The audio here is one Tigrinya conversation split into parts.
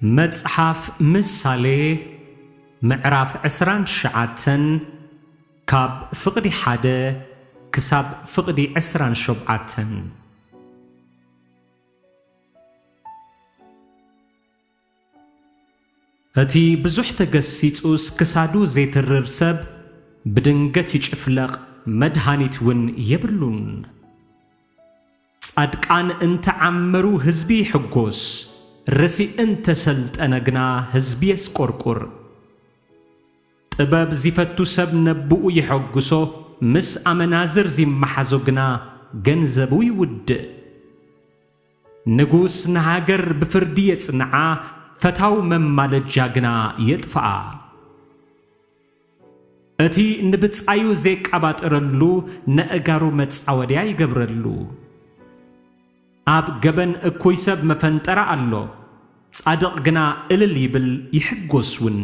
መጽሓፍ ምሳሌ ምዕራፍ ዕስራን ትሽዓተን፣ ካብ ፍቕዲ ሓደ ክሳብ ፍቕዲ ዕስራን ሸውዓተን። እቲ ብዙሕ ተገሲጹስ ክሳዱ ዘይትርር ሰብ ብድንገት ይጭፍለቕ፣ መድሃኒት እውን የብሉን። ጻድቃን እንተ ዓመሩ ህዝቢ ይሕጎስ፣ ረሲእ እንተ ሰልጠነ ግና ህዝቢ የስቆርቁር። ጥበብ ዚፈቱ ሰብ ነብኡ የሐጉሶ፣ ምስ ኣመናዝር ዚመሓዞ ግና ገንዘቡ ይውድእ። ንጉስ ንሃገር ብፍርዲ የጽንዓ፣ ፈታው መማለጃ ግና የጥፍኣ። እቲ ንብጻዩ ዜቀባጥረሉ፣ ነእጋሩ መጻወድያ ይገብረሉ። ኣብ ገበን እኩይ ሰብ መፈንጠራ ኣሎ፣ ጻድቕ ግና እልል ይብል ይሕጎስ እውን።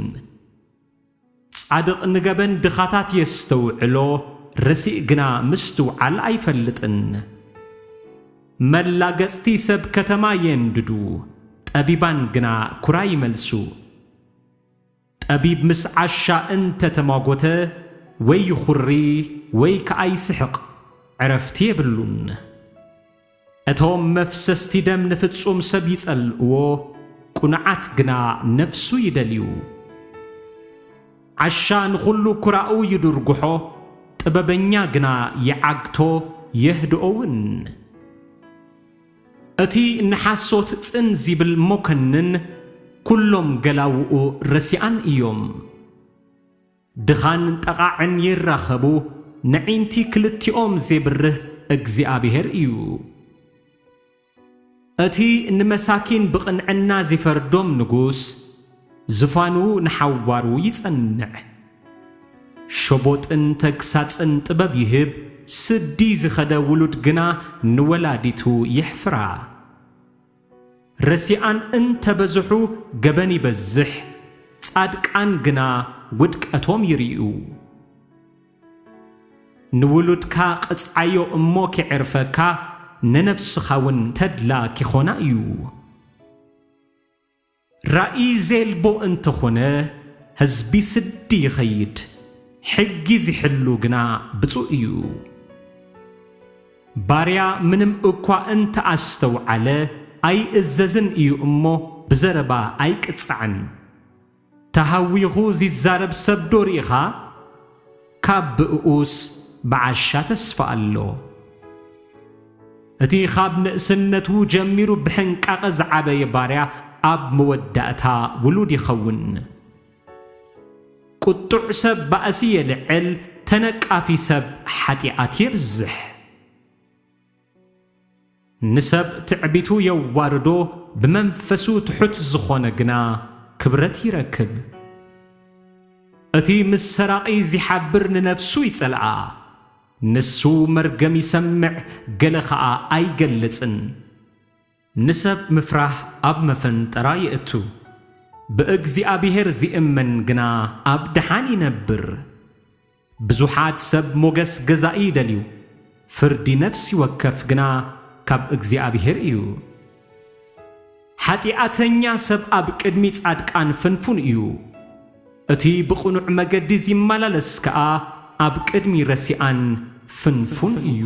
ጻድቕ ንገበን ድኻታት የስተውዕሎ፣ ረሲእ ግና ምስትውዓል ኣይፈልጥን። መላገጽቲ ሰብ ከተማ የንድዱ፣ ጠቢባን ግና ኩራ ይመልሱ። ጠቢብ ምስ ዓሻ እንተ ተማጎተ፣ ወይ ይኹሪ ወይ ከኣ ይስሕቕ፣ ዕረፍቲ የብሉን። እቶም መፍሰስቲ ደም ንፍጹም ሰብ ይጸልእዎ፣ ቁኑዓት ግና ነፍሱ ይደልዩ። ዓሻ ንኹሉ ኩራኡ ይድርጉሖ፣ ጥበበኛ ግና ይዓግቶ የህድኦ እውን። እቲ ንሓሶት ጽን ዚብል መኮንን፣ ኩሎም ገላውኡ ረሲኣን እዮም። ድኻን ጠቓዕን ይራኸቡ፣ ነዒንቲ ክልቲኦም ዜብርህ እግዚኣብሄር እዩ። እቲ ንመሳኪን ብቕንዕና ዚፈርዶም ንጉስ፣ ዝፋኑ ንሓዋሩ ይጸንዕ። ሸቦጥን ተግሳጽን ጥበብ ይህብ፣ ስዲ ዝኸደ ውሉድ ግና ንወላዲቱ የሕፍራ። ረሲኣን እንተ በዝሑ ገበን ይበዝሕ፣ ጻድቃን ግና ውድቀቶም ይርእዩ። ንውሉድካ ቅጽዓዮ እሞ ኪዕርፈካ፣ ንነፍስኻ እውን ተድላ ኪኾና እዩ። ራእይ ዜልቦ እንተ ኾነ፣ ህዝቢ ስዲ ይኸይድ፣ ሕጊ ዚሕሉ ግና ብጹእ እዩ። ባርያ ምንም እኳ እንተ ኣስተውዓለ፣ ኣይእዘዝን እዩ እሞ፣ ብዘረባ ኣይቅጻዕን። ተሃዊኹ ዚዛረብ ሰብዶ ርኢኻ? ካብ ብእኡስ ብዓሻ ተስፋ ኣሎ። እቲ ኻብ ንእስነቱ ጀሚሩ ብሕንቃቐ ዝዓበየ ባርያ፣ ኣብ መወዳእታ ውሉድ ይኸውን። ቁጡዕ ሰብ ባእሲ የልዕል፣ ተነቃፊ ሰብ ሓጢኣት የብዝሕ። ንሰብ ትዕቢቱ የዋርዶ፣ ብመንፈሱ ትሑት ዝኾነ ግና ክብረት ይረክብ። እቲ ምስ ሰራቒ ዚሓብር ንነፍሱ ይጸልኣ። ንሱ መርገም ይሰምዕ፣ ገለ ኸኣ ኣይገልጽን። ንሰብ ምፍራህ ኣብ መፈንጠራ የእቱ፣ ብእግዚኣብሄር ዚእመን ግና ኣብ ደሓን ይነብር። ብዙሓት ሰብ ሞገስ ገዛኢ ይደልዩ፣ ፍርዲ ነፍሲ ወከፍ ግና ካብ እግዚኣብሄር እዩ። ሓጢኣተኛ ሰብ ኣብ ቅድሚ ጻድቃን ፍንፉን እዩ፣ እቲ ብቕኑዕ መገዲ ዚመላለስ ከኣ ኣብ ቅድሚ ረሲኣን ፍንፉን እዩ።